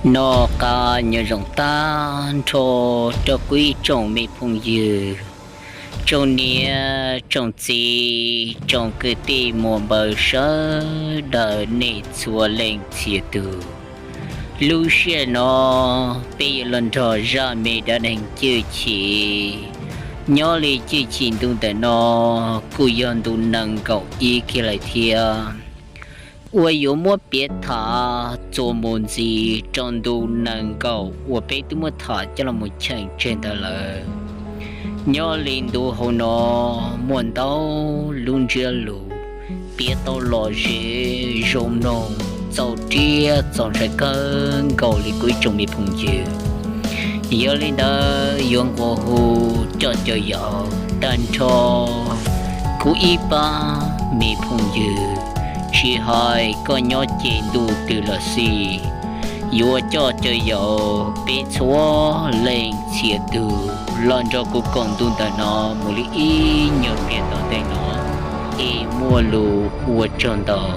Noj qab nyob zoo tag nrho rau kuv ib tsoom me phooj ywg, tsoom niam tsoom txiv, tsoom kwv tij muam npawg sawv daws nej txhua leej txhia tus. Lub sij hawm no peb yuav los nrog zaj me dab neeg Cwj Chim. Nyob li Cwj Chim ntu ntawm no kuj yog ntu nees nkaum ib kiag lawm thiab, uas yuav muab piav tham txuas mus ntxiv rau ntu nees nkaum uas peb twb muab tham coj los mus cheem tseg ntawd lawm. Nyob li ntu hauv no muaj ntau lub ntsiab lus piav tau lom zem zoo mloog txaus ntshai kawg nkaus li kuv ib tsoom me phooj ywg. Yog li ntawd yuav nqua hu coj caw yaum tag nrho kuv ib pab me phooj ywg, tsis hais koj nyob ce ntuj twg los xij, yuav coj caw yaum peb txhua leej txhia tus los nrog kuv koom ntu ntawm no mus li ib nyuag pliag tom ntej no, es muaj lus ua tsaug ntau.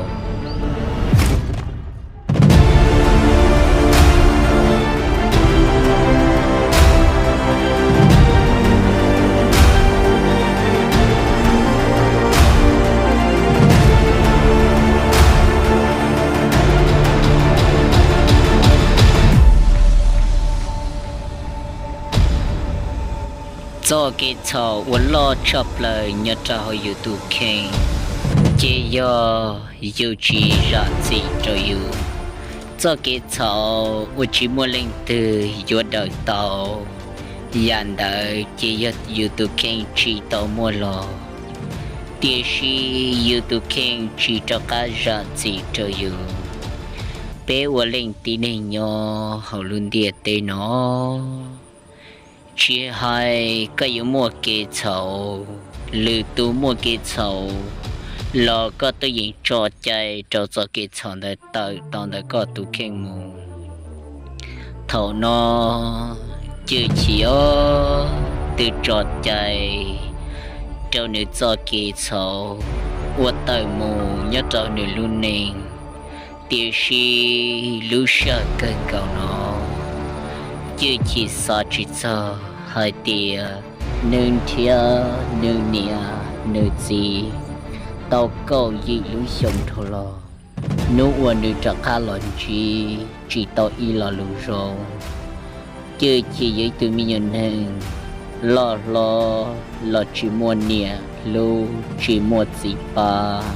Txoj kev txhaum uas loj tshaj plaws nyob rau hauv yus tus kheej, ces yog yus tsis zam txim rau yus. Txoj kev txhaum uas tsis muaj leej twg yuav daws tau, yam ntawd ces yog yus tus kheej tsis tau muaj los, tiam sis yus tus kheej tsis rov qab zam txim rau yus. Peb ua leej tib neeg nyob hauv lub ntiaj teb no, tsis hais koj yuav muaj kev txhaum, lwm tus muaj kev txhaum los koj twb yeej tso cai rau txoj kev txhaum ntawd tawm tau ntawm koj tus kheej mus. Thaum no Cwj Chim os, twb tso cai rau nws txoj kev txhaum uas tawm mus nyob rau nws lub neej, tiam sis lub sij hawm kawg nkaus no Cwj Chim xav tsis txog hais tias nws nrhiav nws niam nws txiv tau kaum yim lub xyoo dhau los, hnub uas nws rov qab los ntsib tsis tau ib lo lus zoo. Cwj Chim yog ib tug me nyuam neeg loj hlob los tsis muaj niam hlub tsis muaj txiv pab,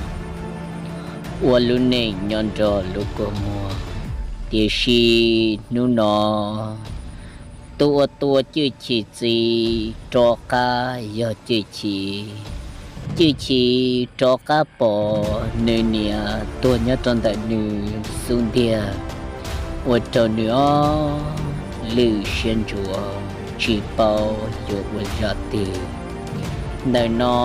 ua lub neej nyob nrog lub kua muag. Tiam sis hnub no tus uas tua Cwj Chim txiv rov qab yog Cwj Chim. Cwj Chim rov qab pom nws niam tuag nyob rau ntawm nws xub ntiag, ua rau nws ob lwm siab ntsuav tsis paub yuav ua zaj twg. Ntawm no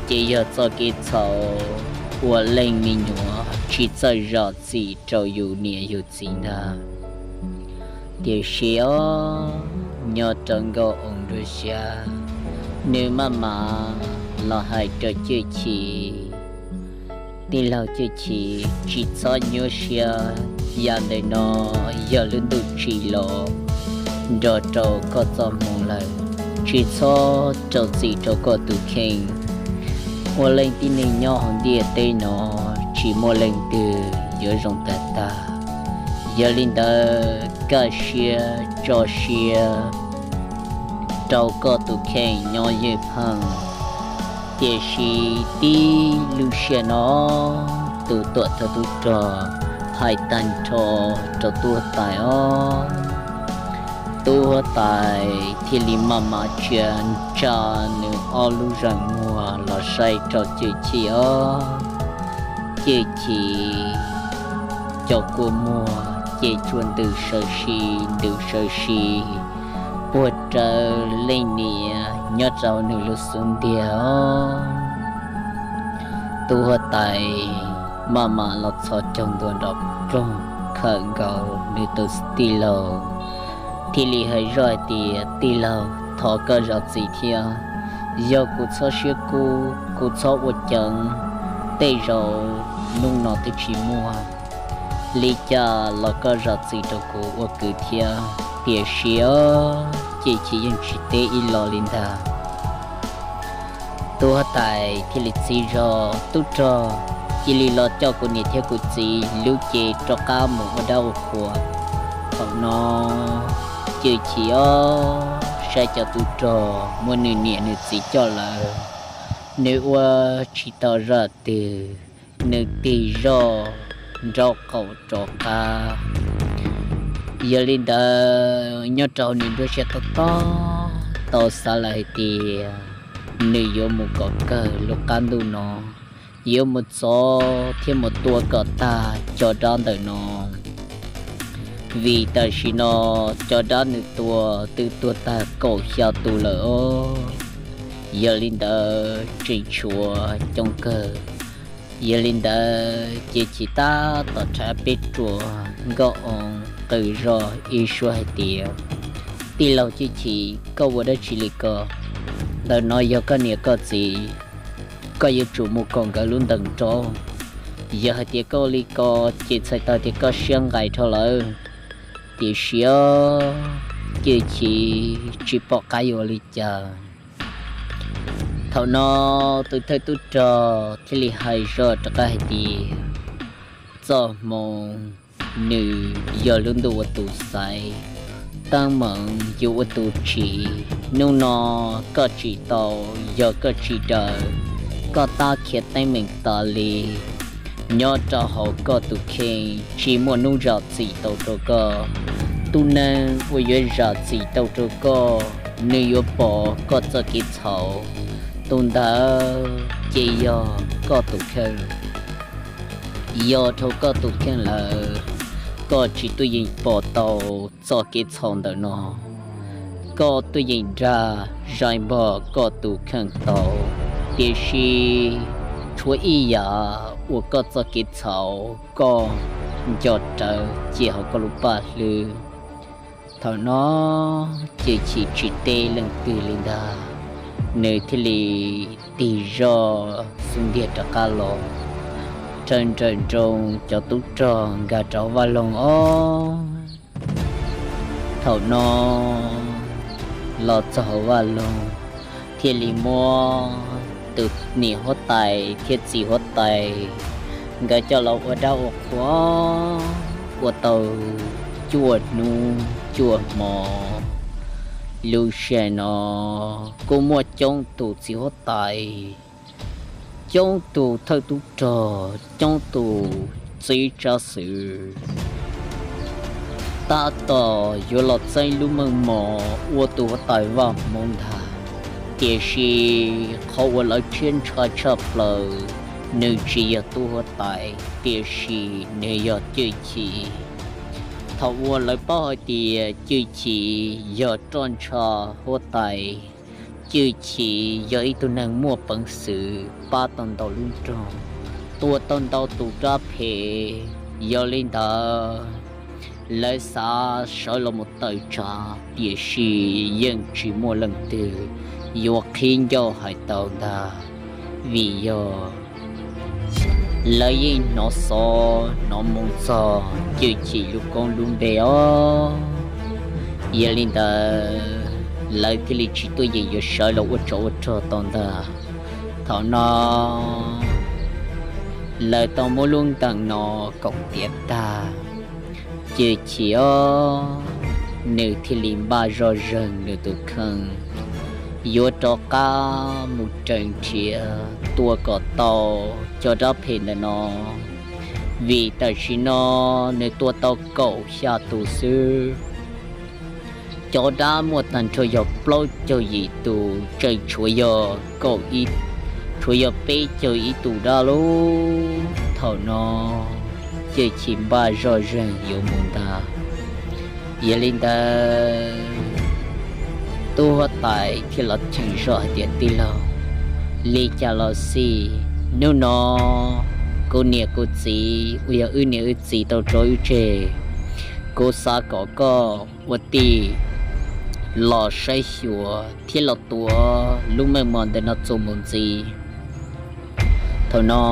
ces yog txoj kev txhaum uas leej me nyuam tsis txawj zam txim rau yus niam yus txiv ntag. Tiam sis os, nyob rau nkauj oo nruab siab, nws maj mam los hais rau Cwj Chim, tij laug Cwj Chim, tsis txhob nyuaj siab, yam ntawm no yog lub ntuj tsim los nrog rau koj txoj hmoo lawm, tsis txhob rau txim rau koj tus kheej. Ua leej tib neeg nyob hauv ntiaj teb no tsis muaj leej twg yuav zoo tag tag. Yog li ntawd kaj siab tso siab rau koj tus kheej nyob ywj pheej. Tiam sis tib lub sij hawm no tus tuam thawj tub rog hais tag nrho rau tub huab tais os. Tub huab tais thiaj li maj mam tsia ntsa nws ob lub zeem muag los saib rau Cwj Chim os. Cwj Chim cov kua muag ces tsuas ntws sawv si ntws sawv si puag rawv leej niam nyob rau nws lub xub ntiag os. Tub huab tais maj mam los txhos caug ntua nrov ploog khawm nkaus nws tus tij laug, thiaj li hais zoj hais tias, tij laug, thov koj zam txim thiab. Yog kuv txhob siab kub, kuv txhob ua ceev, tej zaum hnub no twb tsis muaj. Li cas los koj zam txim rau kuv ua kwv thiab. Tiam sis os, Cwj Chim yeej tsis teb ib los li ntag. Tub huab tais thiaj li txib zog, Tub rog, cia li los coj kuv niam thiab kuv txiv lub cev rov qab mus ua dab ua qhua. Thaum no Cwj Chim os, saib cov tub rog muab nws niam nws txiv coj lawm, nws ua tsis tau zaj twg, nws tig zog nraub qaum rov qab. Yog li ntawd, nyob rau nws nruab siab tob tob tau xav lawm hais tias nws yuav mus kom kawg lub qab ntuj no, yuav mus txov thiab mus tua kom tag cov dab ntawm no. Vim tam sim no cov dab nws tua twb tuag tag kaum xya tus lawm os. Yog li ntawd tseem tshuav coob kawg. Yog li ntawd ces Cwj Chim tab tom rhais peb ruam nkauj oo qw zog ib suab hais tias, Tij laug Cwj Chim, koj ua dab tsi li ko? Ntawm no yog koj niam koj txiv, koj yuav tsum mus kom nkawd lub ntees rau. Yog hais tias koj ua li ko ces txhais tau tias koj siab nqais dhau lawm. Tiam sis os, Cwj Chim tsis pom qab yuav ua li cas. Thaum no tus thawj tub rog thiaj li hais zog rov qab hais tias, Txoj hmoov nws yog lub ntuj ua tus xaiv, teeb meem yuav ua tus tsim. Hnub no koj tsim tau, yog koj tsim daws, koj tab khiav teeb meem tas li. Nyob rau hauv koj tus kheej tsis muaj hnub zam txim tau rau koj. Tus neeg uas yuav zam txim tau rau koj, nws yuav pom koj txoj kev txhaum, tus ntawd ces yog koj tus kheej. Yog dhau koj tus kheej lawm, koj tsis tuaj yeem pom tau txoj kev txhaum ntawm no. Koj tuaj yeem dag zais npog koj tus kheej tau, tiam sis tshuav ib yam uas koj txoj kev txhaum koj nco rawv cia hauv koj lub paj hlwb. Thaum no Cwj Chim tsis teb leej twg li ntag, nws thiaj li tig zog xub ntiag rov qab los. Raws nrawm nroos cov tub rog nkag rau vaj loog os. Thaum no los txog hauv vaj loog, thiaj li muab tus niam huab tais thiab txiv huab tais nkawd coj los ua dab ua qhua ua tau cuaj hnub cuaj hmo. Lub sij hawm no kuj muaj coob tus txiv huab tais, coob tus thawj tub rog, coob tus txiv tsab xwm tab tom yuav los txeeb lub meej mom ua tus huab tais Vaj Hmoov ntag. Tiam sis qhov uas lawv rhiab ntsha tshaj plaws, nws tsis yog tub huab tais, tiam sis nws yog Cwj Chim. Thaum uas lawv paub hais tias Cwj Chim yog roj ntsha huab tais, Cwj Chim yog ib tug neeg muaj peev xwm pab tau ntau lub nroog, tua tau ntau tus dab phem. Yog li ntawd, lawv xav sawv los mus tawm tsam, tiam sis yeej tsis muaj leej twg yuav qhib ncauj hais tau ntag, vim yog lawv yeej hnov xov hnov moo txog Cwj Chim lub koob lub npe os. Yog li ntawd, lawv thiaj li tsis tuaj yeem yuav sawv los ua tsov ua rog tau ntag. Thaum no lawv tau muab lub ntees no kaum tiav tag, Cwj Chim os, nws thiaj li npaj zoj zeeg nws tus kheej yuav rov qab mus raws nrhiav tua kom tau cov dab phem ntawm no, vim tam sim no nws tua tau kaum xya tus xwb. Cov dab muaj tag nrho yog plaub caug yim tus, tseem tshuav yog kaum ib, tshuav yog peb caug ib tus dab lauj. Thaum no Cwj Chim npaj zoj zeeg yuav mus ntag. Yog li ntawd, tub huab tais thiaj los cheem zog hais tias, Tij laug, li cas los xij, hnub no kuv niam kuv txiv uas yog wb niam wb txiv tau tso wb tseg, kuv xav kom koj ua tij los saib xyuas thiab los tuav lub meej mom ntawm no txuas mus ntxiv. Thaum no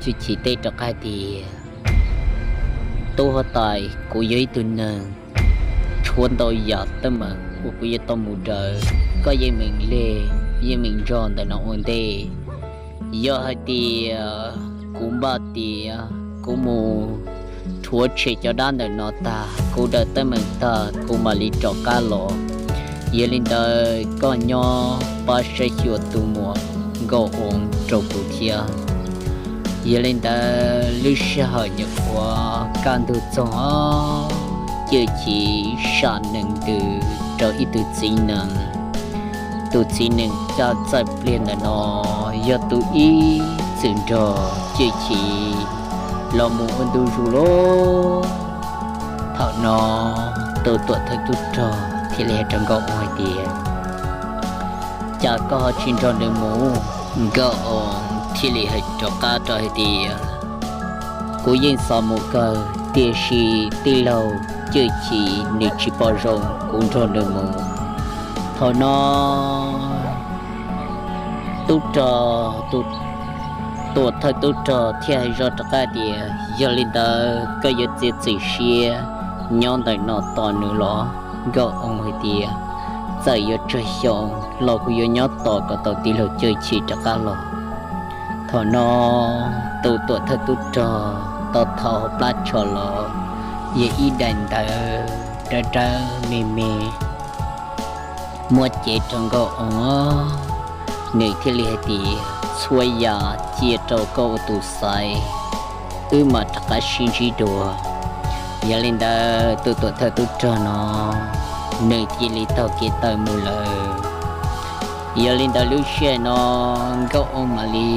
Cwj Chim teb rov qab tias, Tub huab tais, kuv yog ib tug neeg tshuav ntau yam teeb meem uas kuv yuav tau mus daws koj yeej meem leg, yeej meem nrog ntawm no ua ntej. Yog hais tias kuv npaj tias kuv mus rhuav tshem cov dab ntawm no tag, kuv daws teeb meem tag, kuv mam li rov qab los. Yog li ntawd koj nyob pab saib xyuas tus muam Nkauj Oo rau kuv thiab. Yog li ntawd lub sij hawm nyuam qhuav kaj ntug txoog os, Cwj Chim sam nees ntws rau ib tug txiv nees. Tus txiv nees caj txawj pliag ntawm no yog tus ib txwm nrog Cwj Chim los mus ua ntu zus lauj. Thaum no tus tuam thawj tub rog thiaj li hais rau Nkauj Oo hais tias, Cas koj ho tsis nrog nws mus? Nkauj Oo thiaj li hais rov qab rau hais tias, Kuv yeej xav mus kawg, tiam sis tij laug Cwj Chim nws tsis pom zoo kuv nrog nws mus. Thaum no tub rog, tus tuam thawj tub rog thiaj hais zoj rov qab tias, Yog li ntawd koj yuav txiav txim siab nyob ntawm no tos nws los? Nkauj Oo hais tias, Txawm yuav tsawg xyoo los kuv yuav nyob tos kom tau tij laug Cwj Chim rov qab los. Thaum no tus tuam thawj tub rog tau thau hauv plab tsho los, yog ib daim ntawv dawb dawb me me muab cev rau Nkauj Oo. Nws thiaj li hais tias, Txhua yam cia rau koj ua tus xaiv, wb mam rov qab sib ntsib dua. Yog li ntawd tus tuam thawj tub rog no nws cia li taug kev tawm mus lawm. Yog li ntawd lub sij hawm no Nkauj Oo mam li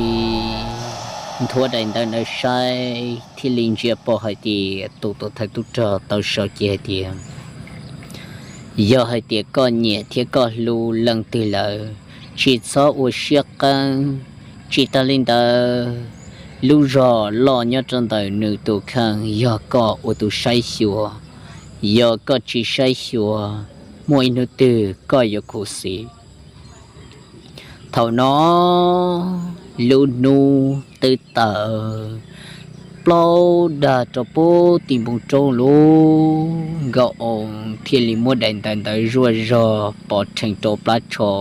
nthuav daim ntawv ntawd saib thiaj li ntsia pom hais tias tus tuam thawj tub rog tau sau cia hais tias, Yog hais tias koj nyiam thiab koj hlub leej twg lawm, tsis txhob ua siab qeeb. Tsis tas li ntawd, lub zog loj nyob rau ntawm nws tus kheej yog koj ua tus saib xyuas. Yog koj tsis saib xyuas, muaj ib hnub twg koj yuav khuv xim. Thaum no lub hnub twb tawm plaub dag rau puag tim npoo roob lawm, Nkauj Oo thiaj li muab daim ntawv ntawd zuaj zog pov rhees rau plab tsho,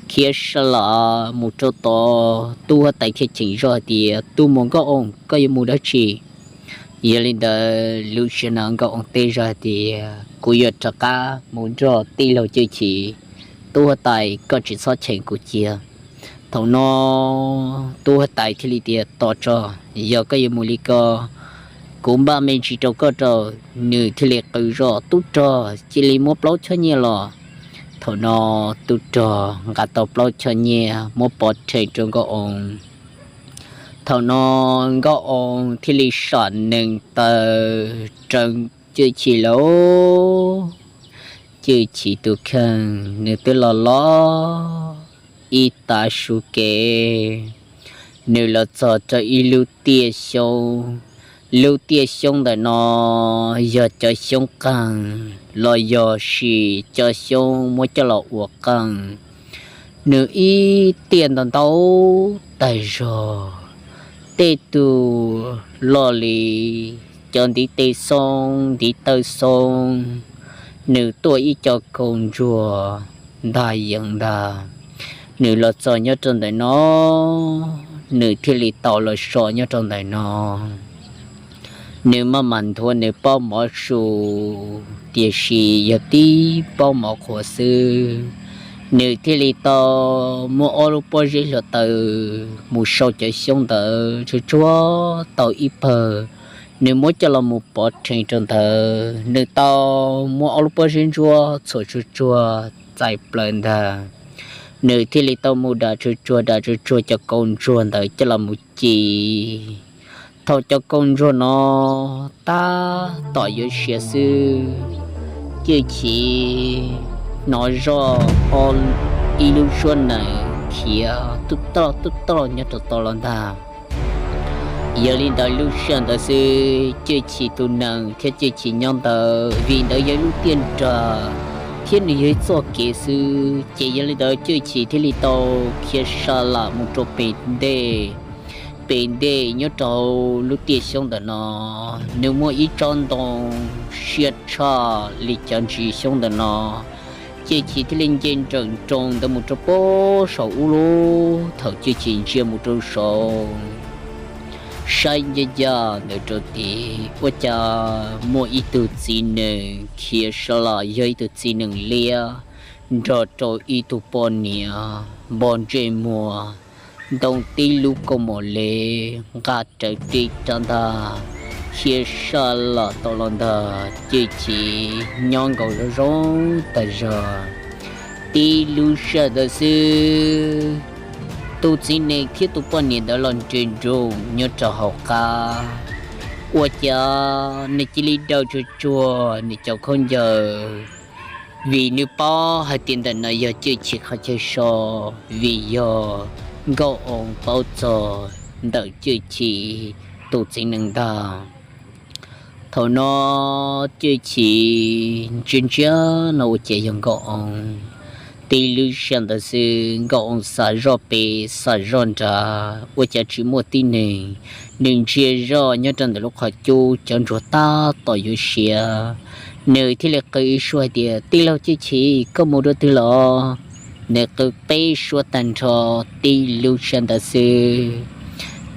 khiav sab laj mus rau tom tub huab tais thiaj cheem zog hais tias, Tus muam Nkauj Oo, koj yuav mus dab tsi? Yog li ntawd lub sij hawm no Nkauj Oo teb zog hais tias, Kuv yuav rov qab mus nrog tij laug Cwj Chim. Tub huab tais, koj tsis txhob cheem kuv cia. Thaum no tub huab tais thiaj li tias, Tos tso, yog koj yuav mus li ko, kuv npaj me ntsis rau koj rau. Nws thiaj li qw zog, Tub rog, cia li muab plaub choj nyiaj los. Thaum no tub rog nqa tau plaub choj nyiaj muab pov rhees rau Nkauj Oo. Thaum no Nkauj Oo thiaj li sam nees taw raws Cwj Chim lawm. Cwj Chim tus kheej nws twb los los ib tav su kev, nws los txog rau ib lub tiaj xyoob. Lub tiaj xyoob ntawm no yog cov xyoob qeeg los yog sis cov xyoob muab coj los ua qeej. Nws ib tiaj ntau ntau tas zog, tej tug loj li cov ntiv tes xoo, ntiv taw xoo. Nws tuaj ib co kaus ntsuag ntag yees ntag. Nws los txog nyob rau ntawm no, nws thiaj li tau los so nyob rau ntawm no. Nws maj mam nthuav nws pob mov su, tiam sis yog tib pob mov qhuav xwb. Nws thiaj li tau muab ob lub pob zeb hluav taws mus sau cov xyoob ntawd tsuag tsuag tau ib pawg, nws muab coj los mus pov rhees rau ntawd. Nws tau muab ob lub pob zeb ntsuab txhuam tsuag tsuag txais plaws ntag. Nws thiaj li tau mus dam tsuag tsuag dam tsuag tsuag cov kaus ntsuag ntawd coj los mus ci. Thaum cov kaus ntsuag no tab tom yuav siav xwb, Cwj Chim hnov zoj ob, ib lub suab nees khiav tub toj tub toj nyob rau tod los ntag. Yog li ntawd lub sij hawm ntawd xwb Cwj Chim tus nees thiab Cwj Chim nyob ntawd, vim ntawd yog ib lub tiaj nrag thiab nws yog ib txoj kev xwb, ces yog li ntawd Cwj Chim thiaj li tau khiav sa lam mus rau pem ntej. pem ntej nyob rau lub tiaj xyoob ntawm no, nws muaj ib tsob ntoo siab tshaj li cov ntsis xyoob ntawm no. Ces Chim thiaj li nce nrawm nroos ntawd mus rau pem saum ub lub. Thaum Cwj Chim ntsia mus rau saud, saib ncaj ncaj ntawd rau tid, ua cas muaj ib tug txiv nees khiav sab los, yog ib tug txiv nees liab nrog rau ib tug poj niam npog ntsej muag, ntoo tib lub kaus mom lev nqa rawv tib rab ntaj, khiav sab los tau los ntag. Cwj Chim nyob nkaus zoo zoo tas zog, tib lub sij hawm ntawd xwb, tus txiv nees thiab tus poj niam ntawd los nres nroos nyob rau hauv qab. Ua cas nws cia li daws tsuag tsuag nws cov khaub ncaws, vim nws paub hais tias ntawm no yog Cwj Chim qhov chaw so, vim yog Nkauj Oo paub txog ntawm Cwj Chim tus txiv nees ntag. Thaum no Cwj Chim ntsia ntsia no ua cas yog Nkauj Oo. Tib lub sij hawm ntawd xwb Nkauj Oo xav zoj pem xav zoj nrad ua cas tsis muaj tib neeg. Nws ntsia zoj nyob rau ntawm lub qhov cub, cov ntsuag tab tom yuav siav. Nws thiaj li qw ib suab hais tias, Tij laug Cwj Chim, koj mus dua twg los? Nws qw peb suab tag nrho, tib lub sij hawm ntawd xwb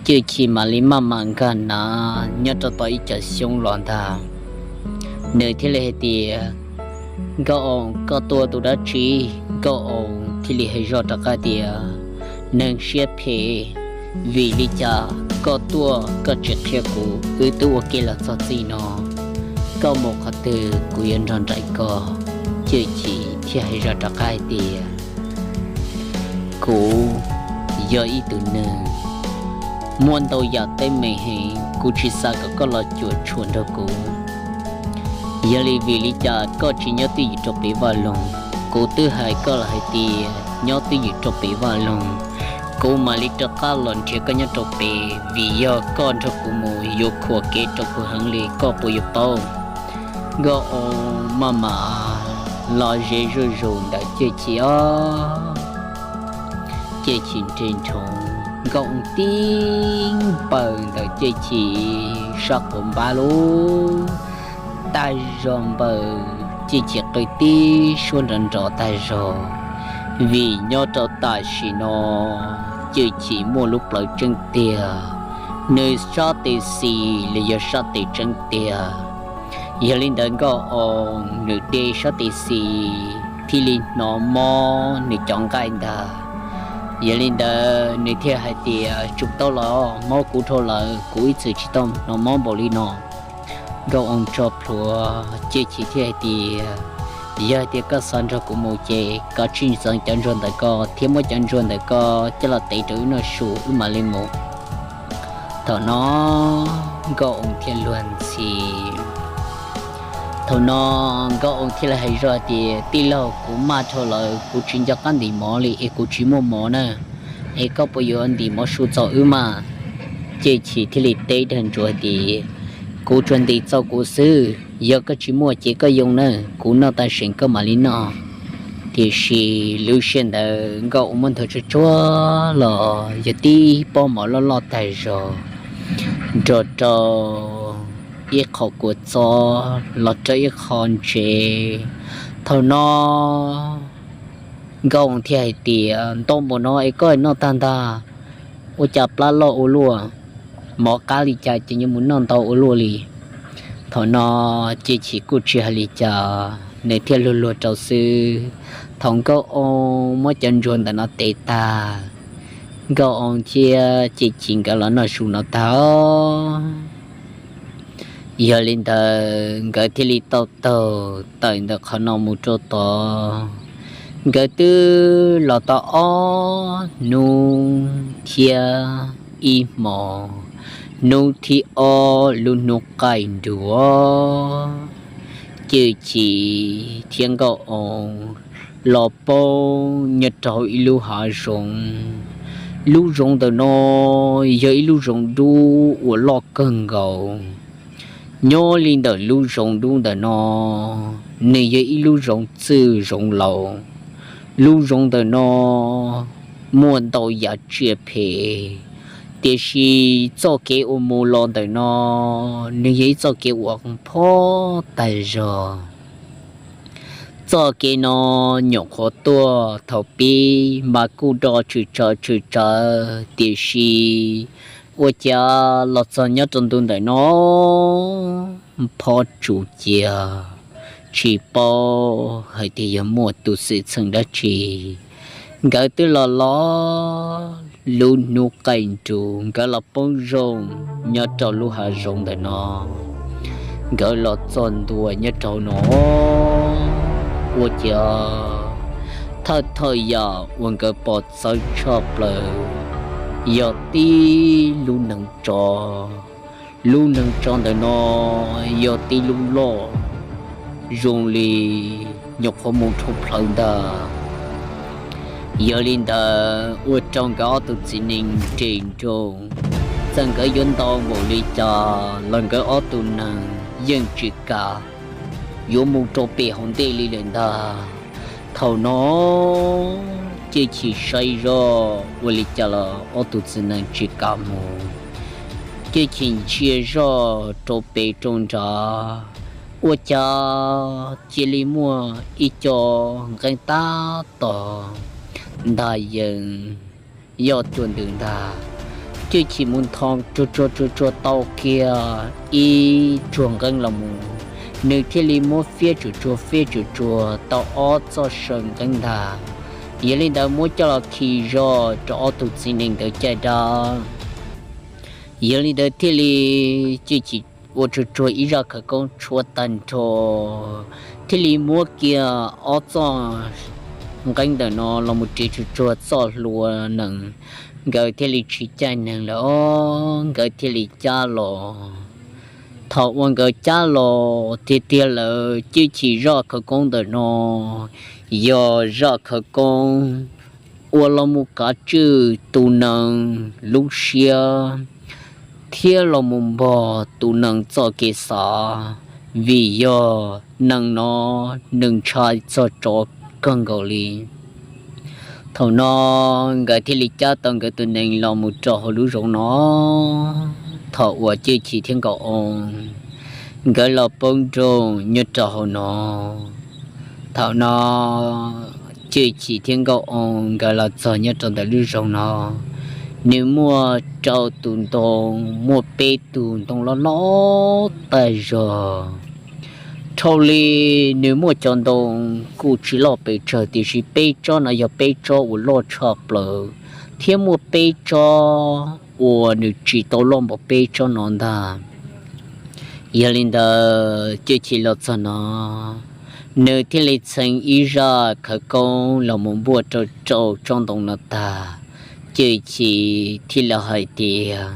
Cwj Chim mam li maj mam nkag nav nyob rau tom ib co xyoob los ntag. Nws thiaj li hais tias, Nkauj Oo, koj tua tus dab tsi? Nkauj Oo thiaj li hais zoj rov qab tias, Neeg siab phem, vim li cas koj tuaj koj tsis qhia kuv, wb twb ua ke los txog txij no, koj mus qhov twg kuv yuav nrog nraim koj. Cwj Chim thiaj hais zoj rov qab hais tias, Kuv yog ib tug neeg muaj ntau yam teeb meem heev, kuv tsis xav kom koj los cuam tshuam nrog kuv. Yog li vim li cas koj tsis nyob twj ywm rau pem vaj loog? Kuv twb hais koj los hais tias nyob twj ywm rau pem vaj loog, kuv mam li rov qab los nrhiav koj nyob rau pem, vim yog koj nrog kuv mus yuav khuam kev rau kuv heev li, koj puas yuav paub? Nkauj Oo maj mam los ze zuj zus ntawm Cwj Chim os. Cwj Chim nres nroos, Nkauj Oo tib npaws ntawm Cwj Chim sab quav npab lub tag zog npaws, Cwj Chim qw tib suab nrov nrov tag zog. Vim nyob rau tam sim no Cwj Chim muaj lub plawv tseeb tiag, nws sab tes xis los yog sab tes tseeb tiag. Yog li ntawd Nkauj Oo nws de sab tes xis thiaj li hnov mob nws cov nqaij ntag. Yog li ntawd nws thiaj hais tias, Tsum tau los, mob kuv dhau lawm, kuv ib txwm tsis tau hnov mob npaum li no. Nkauj Oo tso plhuav, Cwj Chim thiaj hais tias, Yog tias koj xav nrog kuv mus ces kav tsij txeev cov ntsuag ntawm ko thiab muab cov ntsuag ntawm ko coj los tev rau wb noj su wb mam li mus. Thaum no Nkauj Oo thiaj luag ntxhi. Thaum no Nkauj Oo thiaj li hais zoj tias, Tij laug, kuv maj dhau lawm, kuv tsis nco qab ntim mov li es kuv tsis muaj mov na, es koj puas yuav ntim mov su txaus wb mas? Cwj Chim thiaj li teb dag ntsuav tias, Kuv tsuas ntim txaus kuv xwb, yog koj tsis muaj ces koj yoo na, kuv noj tag seem koj mam li noj. Tiam sis lub sij hawm ntawd Nkauj Oo muab nthuav tsuag tsuag los yog tib pob mov loj loj tag zog, nrog rau ib qho kua txob los rau ib qho ntsev. Thaum no Nkauj Oo thiaj hais tias, Ntau npaum no es koj noj tag ntag, ua cas plab loj ua luaj, mov qab li cas ces yuav mus noj ntau ua luaj li. Thaum no Cwj Chim kuj tsis hais li cas, nws thiaj luag luag rau xwb. Thaum Nkauj Oo muab cov ntsuag ntawm no tev tag, Nkauj Oo thiab Cwj Chim nkawd los noj su no tag. Yog li ntawd nkawd thiaj li tau taug tawm ntawm qhov no mus rau tod. Nkawd twb los tau ob hnub thiab ib hmos, hnub thib ob lub hnub qaij nruas, Cwj Chim thiab Nkauj Oo los poob nyob rau ib lub hav zoov. Lub zoov ntawm no yog ib lub zoov dub uas loj kawg nkaus. Nyob li ntawm lub zoov dub ntawm no, nws yog ib lub zoov txwj zoov laus. Lub zoov ntawm no muaj ntau yam tsiaj phem, Tiam sis txoj kev uas mus los ntawm no, nws yog ib txoj kev uas phob tas zog. Txoj kev no nyuam qhuav tuaj thaum pib mas kuj do tsw tsawv tsw tsawv, tiam sis ua cas los txog nyob rau ntu ntawm no phob tsum cia, tsis paub hais tias yog muaj tus xwm txheej dab tsi. Nkawd twb los los lub hnub qaij nrus, nkawd los poob zoov nyob rau lub hav zoov ntawm no. Nkawd los txog ntua nyob rau no, ua cas thawj thawj yam uas nkawd pom txawv tshaj plaws yog tib lub neev tsov. Lub neev tsov ntawm no yog tib lub loj, zoo li nyuam qhuav mus dhau plawv ntag. Yog li ntawd ua rau nkawd ob tug txiv neej nres nrooj, txawm nkawd yuav ntaus npaum li cas los nkawd ob tug neeg yeej tsis kam yuav mus rau pem hauv ntej li lawm ntag. Thaum no Cwj Chim saib zoj ua li cas los ob tug txiv neej tsis kam mus. Cwj Chim ntsia zoj rau pem rau nrad, ua cas cia li muaj ib co nqeeb tab tom ntag yees yoj tuaj ntws ntag. Cwj Chim mus nthos tsuag tsuag tsuag tsuag tau kiag ib tsuag nqeeb los mus, nws thiaj li muab fiab tsuag tsuag fiab tsuag tsuag tau ob txoj saw nqeeb ntag. Yog li ntawd muab coj los khi zog rau ob tug txiv neej ntawd caij dab. Yog li ntawd thiaj li Cwj Chim ua tsuag tsuag ib zaj khawv koob tshuab tag nrho, thiaj li muab kiag ob txoj nqeeb ntawm no los mus ris tsuag tsuag txoj hlua nees, nkawd thiaj li tsis caij nees lawm os, nkawd thiaj li cab los. Thaum uas nkawd cab los tiag tiag lawm, Cwj Chim zaj khawv koob ntawm no yog zaj khawv koob uas los mus kav tswj tus nees lub siab thiab los mus npog tus nees txoj kev xav, vim yog nees no nws ntshai txog tsov kawg nkaus li. Thaum no nkawd thiaj li cab tau nkawd tus nees los mus rau hauv lub zoov no. Thaum uas Cwj Chim thiab Nkauj Oo nkawd los poob nroog nyob rau hauv no, thaum no Cwj Chim thiab Nkauj Oo nkawd los txog nyob rau ntawm lub zoov no, nws muaj rau tus ntoo, muaj peb tug ntoo loj loj tag zog. Dhau li nws muaj cov ntoo kuj tsis loj pes tsawg, tiam sis peb tsob no yog peb tsob uas loj tshaj plaws, thiab muaj peb tsob uas nws tsis tau loj npaum peb tsob no ntag. Yog li ntawd Cwj Chim los txog no, nws thiaj li txheev ib zaj khawv koob los mus npuaj rau rau tsob ntoo no tag, Cwj Chim thiaj li hais tias,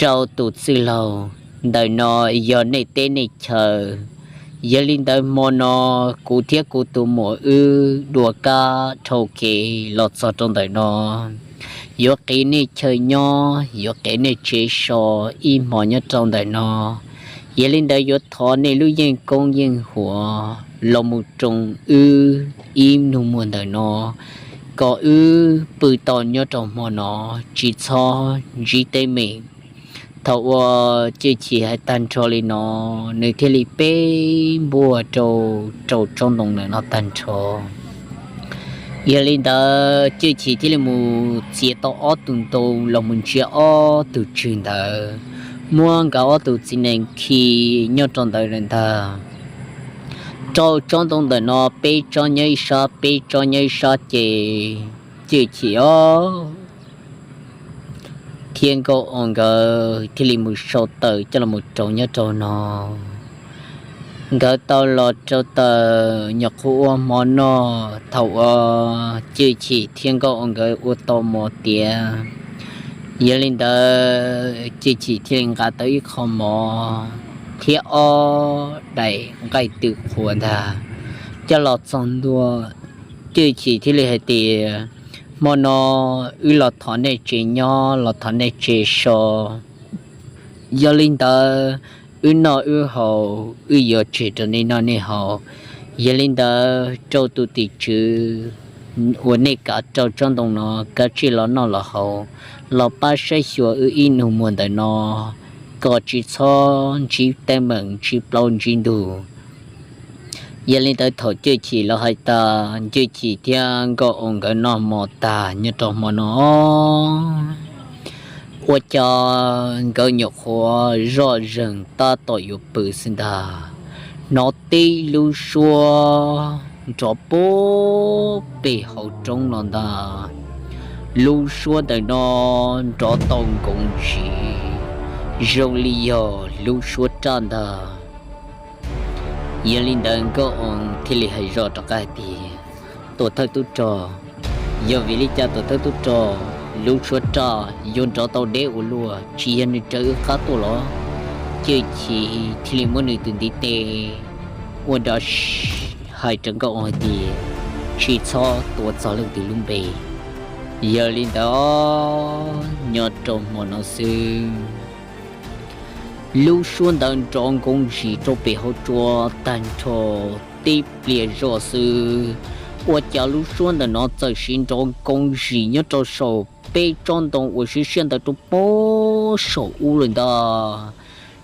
rau tus txwj laug, ntawm no yog nej teb nej chaw. Yog li ntawd hmo no kuv thiab kuv tus muam wb dua kab dhau kev los txog rau ntawm no, yuav qiv nej chaw nyob, yuav qiv nej tsev so ib hmo nyob rau ntawm no. Yog li ntawd yuav thov nej lub yeej koob yeej huam los mus roos wb ib nus muag ntawm no, kom wb pw tau nyob rau hmo no, tsis txhob ntsib teeb meem. Thaum uas Cwj Chim hais tag nrho li no, nws thiaj li peb npuaj rau rau tsob ntoo ntawm no tag nrho. Yog li ntawd Cwj Chim thiaj li mus txiav tau ob tug ntoo los mus ntsia ob tug tswg ntawd, muab nkawd ob tug txiv nees khi nyob rau ntawd lawm ntag. Rau tsob ntoo ntawm no peb tsob nyob ib sab, peb tsob nyob ib sab ces Cwj Chim thiab Nkauj Oo nkawd thiaj li mus sau taws coj los rau nyob rau no. Nkawd tau los rau taws nyuam qhuav ua hmo noj, thaum uas Cwj Chim thiab Nkauj Oo nkawd ua tau mov tiav. Yog li ntawd Cwj Chim thiaj li nqa tau ib qho mov thiab ob daim nqaij tw qhuav ntag coj los txog ntua. Cwj Chim thiaj li hais tias, hmo no wb los thov nej tsev nyob, los thov nej tsev so. Yog li ntawd wb noj wb haus, wb yuav tseg rau nej noj nej haus. Yog li ntawd rau tus tim tswv uas nej kav rau tsob ntoo no kav tsij los noj los haus, los pab saib xyuas wb ib nus muag ntawm no kom tsis txhob ntsib teeb meem ntsib plaub ntsib ntug. Yog li ntawd thaum Cwj Chim los hais tas, Cwj Chim thiab Nkauj Oo nkawd noj mov tag nyob rau hmo no, ua cas nkawd nyuam qhuav zoj zeeg tab tom yuav pw xwb ntag, hnov tib lub suab nrov puag pem hauv roob los ntag. Lub suab ntawm no nrov tau nkoos ntsis, zoo li yog lub suab raj ntag. Yog li ntawd Nkauj Oo thiaj li hais zoj rov qab hais tias, Tuam thawj tub rog, yog vim li cas tuam thawj tub rog, lub suab raj yuav nrov tau deb ua luaj, tsis yog nws raws wb qab tuaj los? Cwj Chim thiaj li muab nws tus ntiv tes ua nrov hais rau Nkauj Oo hais tias, Tsis txhob tuav txog leej twg lub npe. Yog li ntawd, nyob rau hmo no xwb, lub suab ntawd nrov nkoos ntsis rau pem hauv tsua tag nrho. Tib pliag zoj xwb, ua cas lub suab ntawm no txawm sim nrov nkoos ntsis nyob rau saum peb tsob ntoo uas siab siab ntawd rau puag saum ub lawm ntag.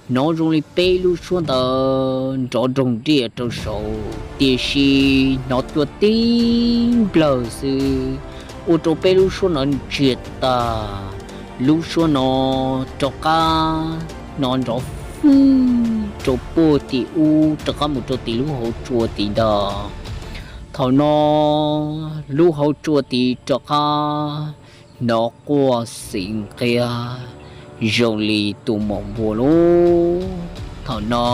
Hnov zoo li peb lub suab ntawd nrov nroog nriaj rau saud, tiam sis hnov cua tib nplawg xwb, ua rau peb lub suab no ntsiag tag. Lub suab no rov qab hnov nrov fwj rau puag tim ub rov qab mus rau tim lub hauv tsua tid ntag. Thaum no lub hauv tsua tid rov qab hnov quaj xis nqav zoo li tus mos npua lauj. Thaum no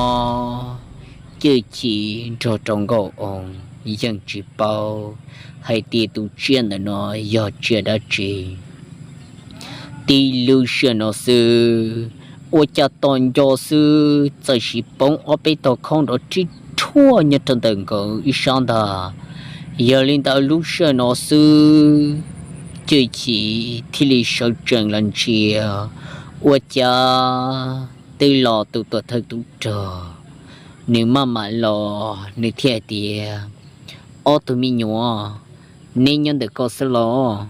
Cwj Chim nrog rau Nkauj Oo yeej tsis paub hais tias tus tsiaj ntawm no yog tsiaj dab tsi. Tib lub sij hawm no xwb, ua cas tos nco xwb txawm sim poob ob peb tog khaub nrov rib rhuaj nyob rau ntawm nkawd ib sab ntag. Yog li ntawd lub sij hawm no xwb, Cwj Chim thiaj li sawv tsees los ntsia, ua cas twb los tus tuam thawj tub rog, nws maj mam los nws thiaj hais tias, Ob tug me nyuam, neb nyob ntawm ko xwb los?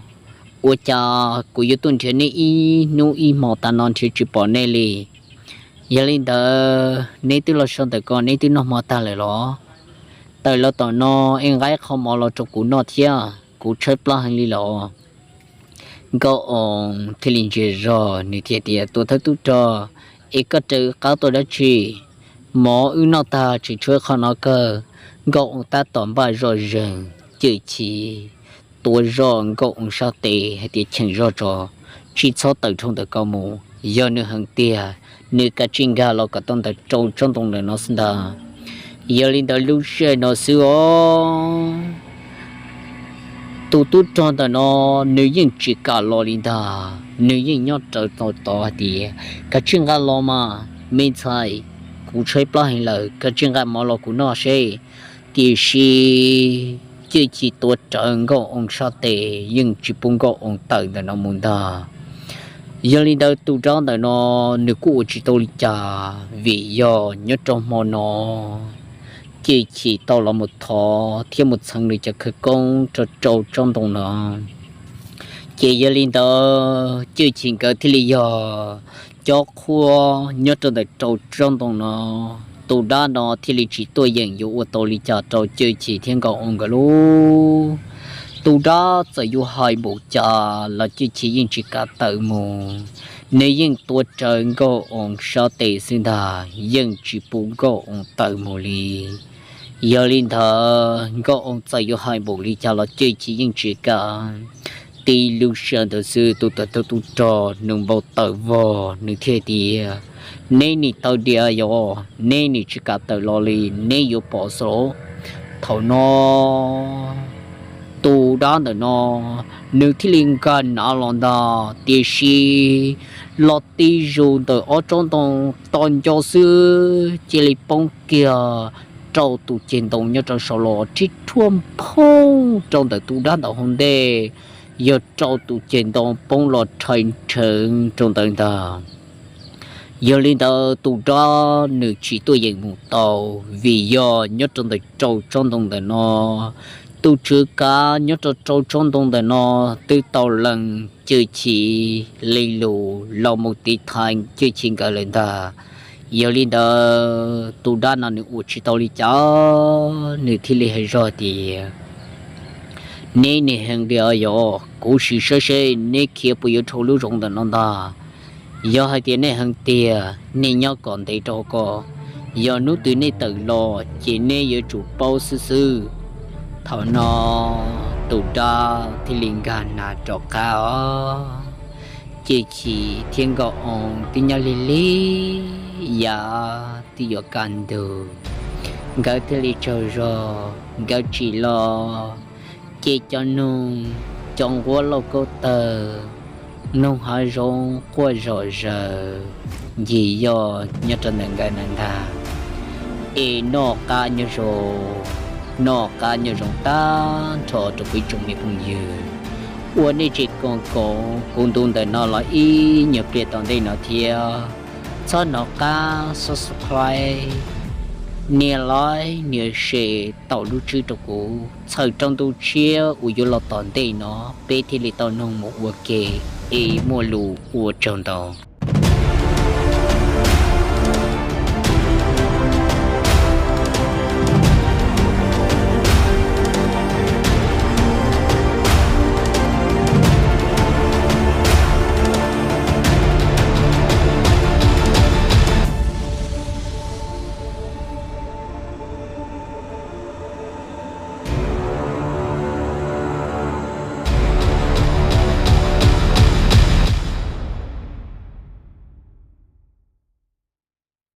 Ua cas kuv yuav tuaj nrhiav neb ib hnub ib hmo tas no nrhiav tsis pom neb li? Yog li ntawd neb twb los so ntawm ko neb twb noj hmo tag lawm los? Tawm los tom no es nqa qho mov los rau kuv noj thiab, kuv tshaib plab heev li los. Nkauj Oo thiaj li ntsia zog nws thiaj tias, Tuam thawj tub rog, es koj raws wb qab tuaj dab tsi? Mov wb noj tag tseem tshuav qho no kawg. Nkauj Oo tab tom npaj zoj zeeg, Cwj Chim tuav zog Nkauj Oo sab tes hais tias, Cheem zog tso, tsis txhob tawm dhau ntawm ko mus. Yog nws heev tiag, nws kav tsij nkag los kom tau ntawm rau tsob ntoo ntawm no xwb ntag. Yog li ntawd lub sij hawm no xwb os, tus tub rog ntawm no nws yeej tsis kam los li ntag, nws yeej nyob rawv tau tod hais tias, Kav tsij nqa los mas me ntxhais, kuv tshaib plab heev lawm, kav tsij nqa mov los kuv noj seb. Tiam sis Cwj Chim tuav rawv Nkauj Oo sab tes yeej tsis pub Nkauj Oo tawm ntawm no mus ntag. Yog li ntawd tus dab ntawm no nws kuj ua tsis tau li cas, vim yog nyob rau hmo no Cwj Chim tau los mus thov thiab mus txheev nws cov khawv koob rau rau tsob ntoo no. Ces yog li ntawd Cwj Chim nkawd thiaj li yog cov qhua nyob rau ntawm rau tsob ntoo no. Tus dab no thiaj li tsis tuaj yeem yuav ua tau li cas rau Cwj Chim thiab Nkauj Oo nkawd lauj. Tus dab txawm yuav hais npaum cas los Cwj Chim yeej tsis kam tawm mus, nws yeej tuav rawv Nkauj Oo sab tes xwb ntag, yeej tsis pub Nkauj Oo tawm mus li. Yog li ntawd Nkauj Oo txawm yuav hais npaum li cas los Cwj Chim yeej tsis kam. Tib lub sij hawm ntawd xwb tus tuam thawj tub rog nws npau taws vog nws thiaj tias, Neb nim taw diav yos, neb nim tsis kam tawm los li, neb yuav pom xwb. Thaum no tus dab ntawm no nws thiaj li nkag nav los ntag, tiam sis los tib zus ntawm ob tsob ntoo tos nco xwb cia li poob kiag rau tus ceg ntoo nyob rau saum los rib rhuaj nphoob rau ntawm tus dab ntawd hauv ntej, yog rau tus ceg ntoo poob los rhais nrheev rau ntawd ntag. Yog li ntawd tus dab nws tsis tuaj yeem mus tau, vim yog nyob rau ntawm rau tsob ntoo ntawm no, tus tswv kav nyob rau rau tsob ntoo ntawm no twb tau lees Cwj Chim li lus los mus tiv thaiv Cwj Chim nkawd lawm ntag. Yog li ntawd tus dab no nws ua tsis tau li cas, nws thiaj li hais zog tias, neb niaj heev tias yog kuv sim saib seb neb khiav puas yuav dhau lub zoov ntawm no ntag. Yog hais tias nej heev tiag, nej nyob kom ntev rau ko, yog hnub twg nej tawm los ces nej yuav tsum paub xwb xwb. Thaum no tus dab thiaj li nkag nas rov qab os. Cwj Chim thiab Nkauj Oo twb nyob lig lig, yav twb yuav kaj ntug, nkawd thiaj li tsaug zog, nkawd tsim los ces cov noog, cov nquab lauj kaub tawg, noog hav zoov quaj zom zaws ncig yoj nyob rau ntawm nkawd na ntag. Es noj qab nyob zoo, noj qab nyob zoo tag nrho rau kuv ib tsoom me phooj ywg. Ua nej tseem koom kuv ntu ntawm no los ib nyuag pliag tom ntej no thiab, txhob hnov qab subscribe, nias like, nias share tau lub tswb rau kuv, txhawm rau ntu tshiab uas yuav los tom ntej no peb thiaj li tau noog mus ua ke. Es muaj lus ua tsaug ntau.